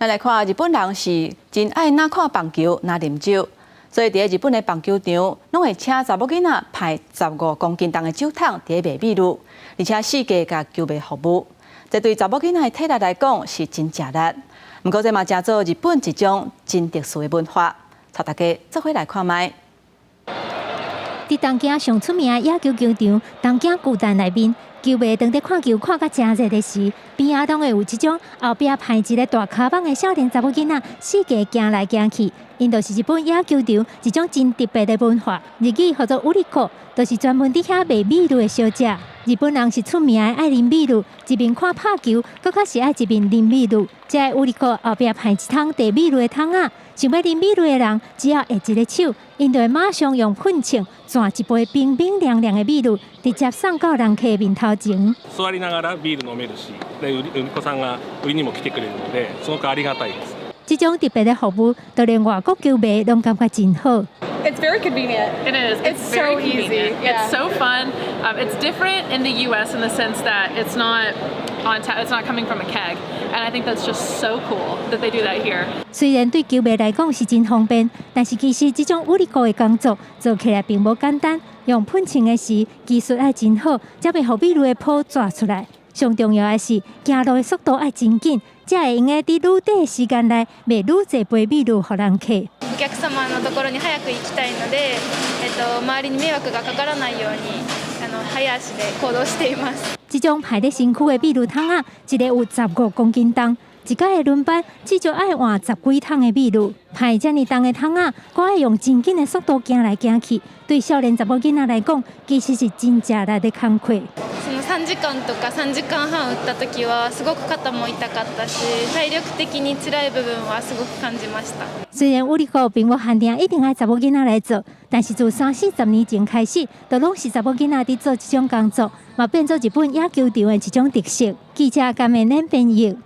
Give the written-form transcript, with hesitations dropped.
咱來看日本人是真愛若看棒球，若啉酒，所以佇日本的棒球場，攏會請查某囡仔排15公斤重的酒桶佇咧賣美祿，而且四界共球迷服務。這對查某囡仔的體力來講是真食力。毋過這嘛成做日本一種真特殊的文化，帶大家做伙來看覓。佇東京上出名的野球球場，東京巨蛋內面，球迷當咧看球看甲誠熱的時，邊仔攏會有這種後壁排一个大跤蠓的少年查某囡仔，四界行來行去。𪜶就是日本野球場一種真特別的文化，日語號做売り子，就是專門佇遐賣美祿的小姐。日本人是出名的愛啉美祿，一面看拍球，閣較是愛一面啉美祿。這个売り子後壁排一桶提美祿的桶仔，想欲啉美祿的人，只要下一个手，𪜶就會馬上用噴槍攢一杯冰冰涼涼的美祿，直接送到人客面頭前。座りながらビール飲めるし、で売り子さんが売りにも来てくれるので、すごくありがたいです。這種特別的服務，就連外國球迷攏感覺真好。 It's very convenient. It is. It's It's very so easy. Convenient. Yeah. It's so fun. It's different in the U.S. in the sense that it's not on tap. It's not coming from a keg, and I think that's just so cool that they do that here. 雖然對球迷來講是真方便，但是其實這種売り子的工作做起來並無簡單。用噴槍的時，技術愛真好，才袂予美祿的泡逝出來。上重要的是，行路的速度愛真緊，才會用得佇愈短的時間內賣愈濟杯美祿予人客。お客様のところに早く行きたいので、周りに迷惑がかからないように早足で行動しています。這種排佇身軀的美祿桶仔，一个有15公斤重，一工的輪班至少愛換十幾桶的美祿。排遮爾重的桶仔，閣愛用真緊的速度行來行去，對少年查某囡仔來講，其實是真食力的工課。その3時間とか3時間半打った時はすごく肩も痛かったし、体力的に辛い部分はすごく感じました。雖然売り子並無限定一定愛查某囡仔來做，但是自三四十年前開始，就攏是查某囡仔佇做這種工作，嘛變做日本野球場的一種特色。記者甘美恁編譯。